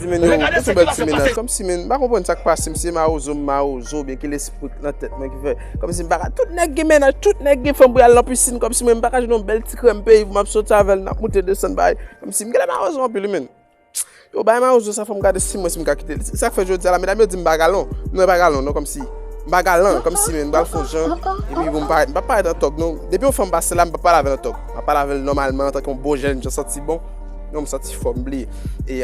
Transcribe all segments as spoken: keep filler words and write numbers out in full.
Ti men yo, yon bèl ti mennaj. Kòmsi men, m pa konprann sa k pase, m se mawozo, m mawozo, oubyen ki lespri k nan tèt mwen ki fè. Kòmsi m pa ka, tout nèg gen mennaj, tout nèg gen fanm pou y al nan pisin, kòmsi mwen m pa ka jwenn yon bèl ti krèm peyi pou m ap soti avè l, n ap moute desann bagay. Kòmsi m genlè mawozo anpil wi men. Yo, bay mawozo sa fò m gade si mwen si m ka kite l. Se sa k fè jodi a la, medam yo di m pa galan. Non, e pa galan, non, kòmsi. M pa galan, kòmsi men, m pral fè yon jan. Epi pou m parèt, m pa parèt an tòg, non. Depi yon fanm pase la, m pa pale avè l an tòg. M ap pale avè l nòmalman, antanke yon bon jèn, jan santi bon. Non, m santi fò, m bliye. E,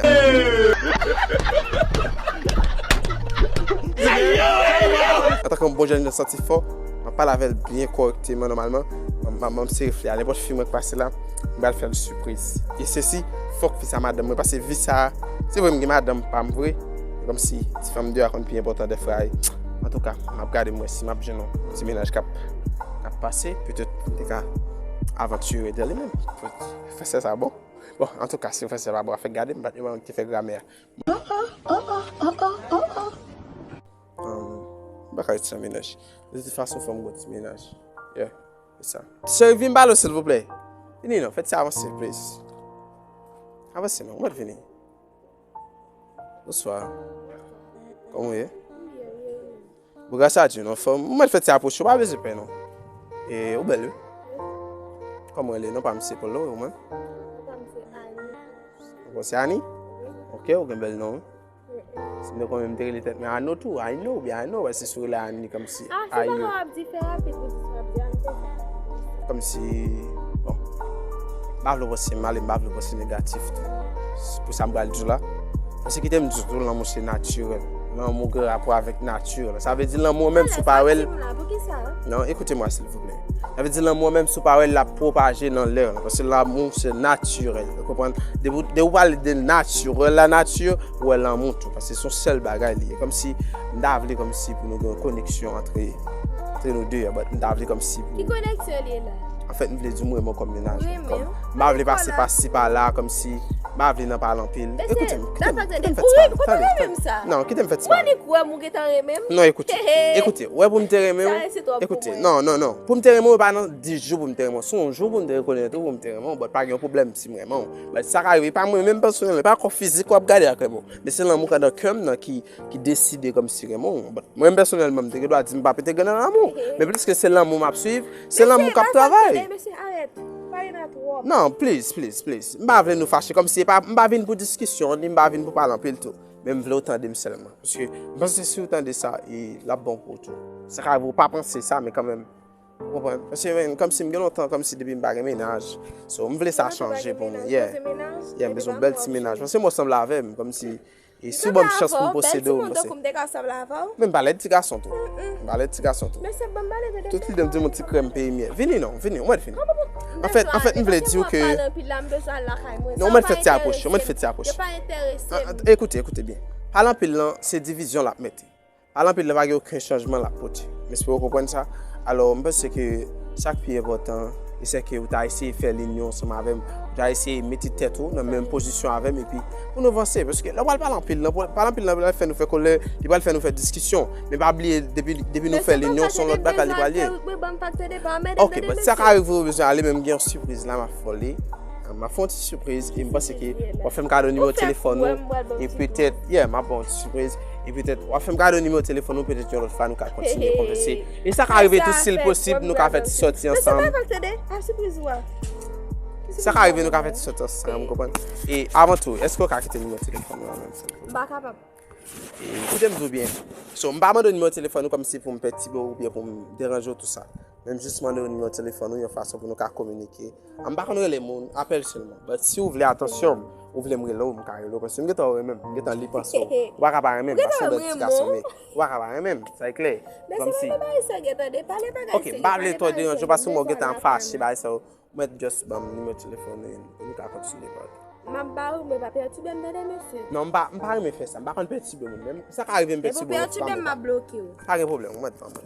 antanke yon bon jèn, jan santi fò, m ap pale avè l byen kòrèkteman, nòmalman. M, m, m sere flè a, nenpòt fi mwen k pase la. M pral fè l sipriz. E sesi, fòk fi sa madanm mwen, paske vi sa, se vre m gen madanm pa m vre, men kòmsi ti fanm deyò a konn pi enpòtan dèfwa. Antouka, m ap gade m wè si m ap jwenn yon ti mennaj k ap, k ap pase, petèt m te ka avantire de li menm. Fè sa bon. Bon, antouka, si fè sa pa bon, fèk gade m, bat yo ban ki fè gramè a. Ann, m pa ka ret san mennaj. De tout fason, fò m gon ti mennaj. Yeah, se sa. Cheri, vin pale w, silvouplè. Vini non, fè ti avanse, please. Avanse non, ou mèt vini. Bonswa. Kòman w ye? Bon, gras a Dye, non, fò m, ou mèt fè ti apwoche, ou pa bezwen pè, non. E, ou bèl, wi. Kòman w rele? Non pa m se Polo, ou menm? Bon, se Ani? Ok, ou gen bèl non, wi. Si m te konnen m te rele tèt mwen Ano tou, I know, oubyen I know, paske si w rele Ani kòmsi Ah, se Ayo. Bagay w ap di, fè rapid pou di sa w ap di a, m te fè. Kòmsi, bon, m pa vle w panse mal e m pa vle w panse negatif tou. Pou sa m pral di w la. Paske kite m di w tou, lanmou se natirèl. Lanmou gen rapò avèk nati. Sa vle di lanmou an menm si w pa wè l. Alèz, pa di m la, poukisa? Non, ekoute mwa silvouplè. Sa vle di lanmou an menm si w pa wè l, l ap pwopaje nan lè. Paske lanmou se natirèl. Ou konprann? Depi w, depi w pale de natirèl, la nati, ou wè lanmou tou. Paske se yon sèl bagay li ye. Kòmsi, m ta vle kòmsi pou nou gen yon koneksyon antre, antre nou de, but m ta vle kòmsi pou Ki koneksyon li ye la? Anfèt, m vle di w m renmen w kòm mennaj mwen. Renmen w? M pa vle pase pa si pa la, kòmsi, m pa vle nan pale anpil. Ekoute m, kite m, kite m fè ti pale. Ou renmen m sa? Non, kite m fè ti pale. Ou annik wè m ou gentan renmen m? Non, ekoute. Ekoute, wè pou m te renmen w. Sa se twòp pou mwen. Ekoute, non, non, non. Pou m te renmen w, e pa nan dis jou pou m te renmen w. Se yon jou pou m te rekonèt ou, pou m te renmen w, but pa gen yon pwoblèm si m renmen w. But sa ka rive, e pa mwen menm pèsonèl, e pa kò fizik w ap gade ak renmen w. Men se lanmou k anndan kè m nan ki, ki deside kòmsi renmen w. But mwen menm pèsonèlman, m te gen dwa di m pa pete grenn nan lanmou. Men pliske se lanmou m ap swiv, se lanmou k ap travay. Mesye, pa sa m tande, mesye, arèt. Pale nan twòp. Non, please, please, please. M pa vle nou fache, kòmsi e pa, m pa vin pou diskisyon, ni m pa vin pou pale anpil tou. Men m vle w tande m sèlman. Paske m panse si w tande sa, e l ap bon pou ou tou. Sa ka rive w pa panse sa, men kanmenm. Ou konprann? Paske, men, kòmsi m gen lontan, kòmsi depi m pa gen mennaj. So, m vle sa chanje pou mwen. Yeah. Yeah, m bezwen yon bèl ti mennaj. Paske mwen sanble avè m, kòmsi, e si w ban m chans pou m posede w, m panse. Men m pa lè ti gason tou. M pa lè ti gason tou. Tout lide m di m yon ti krèm peyi m ye. Vini non, vini, ou mèt vini. Anfèt, anfèt, m vle di w ke. Non, ou mèt fè ti apwoche, ou mèt fè ti apwoche. Ekoute, ekoute byen. Pale anpil lan, se divizyon l ap mete. Pale anpil lan pa gen okenn chanjman l ap pote. M espere w konprann sa. Alò, m panse ke sa k pi enpòtan, e se ke ou ta eseye fè linyon ansanm avè m, ou ta eseye mete tèt ou nan menm pozisyon avè m, epi pou nou vanse. Paske lè w pral pale anpil lan, pale anpil lan pral fè nou fè kòlè, li pral fè nou fè diskisyon. Men pa bliye, depi, depi nou fè linyon, se yon lòt bagay li pral ye. Ok, but sa ka rive ou bezwen ale, men m gen yon sipriz la, m ap fè w li. M ap fè yon ti sipriz e m panse ke w ap fè m kado nimewo telefòn ou e petèt, yeah, m ap ba w yon ti sipriz e petèt w ap fè m kado nimewo telefòn ou, petèt yon lòt fwa nou ka kontinye konvèse. E sa ka rive tou, si l posib, nou ka fè ti sòti ansanm. Sa ka rive nou ka fè ti sòti ansanm, ou konprann? E avan tou, èske w ka kite nimewo telefòn ou an menm? M pa kapab. E koute m di w byen. So, m pa mande w nimewo telefòn ou kòmsi pou m pètibe w oubyen pou m deranje w, tou sa. Men m jis mande w nimewo telefòn ou yon fason pou nou ka kominike. M pa konn rele moun, apèl sèlman. But si w vle atansyon m, ou vle m rele w, m ka rele w. Paske m gentan renmen m, m gentan li panse w. Ou pa ka pa renmen m, paske m yon ti gason, men ou pa ka pa renmen m, sa e klè. Kòmsi. Ok, m pa vle twò deranje w, paske mwen gentan ap fache, bagay sa yo. Mwen just ban m nimewo telefòn ou, e nou ka kontinye pale. M ap ba ou, men pa pètibe m tande, mesye. Non, m pa, m pa renmen fè sa. M pa konn pètibe moun menm. Sa ka rive m pètibe w yon ti pa, m ap bloke w. Pa gen pwoblèm, ou mèt ban mwen.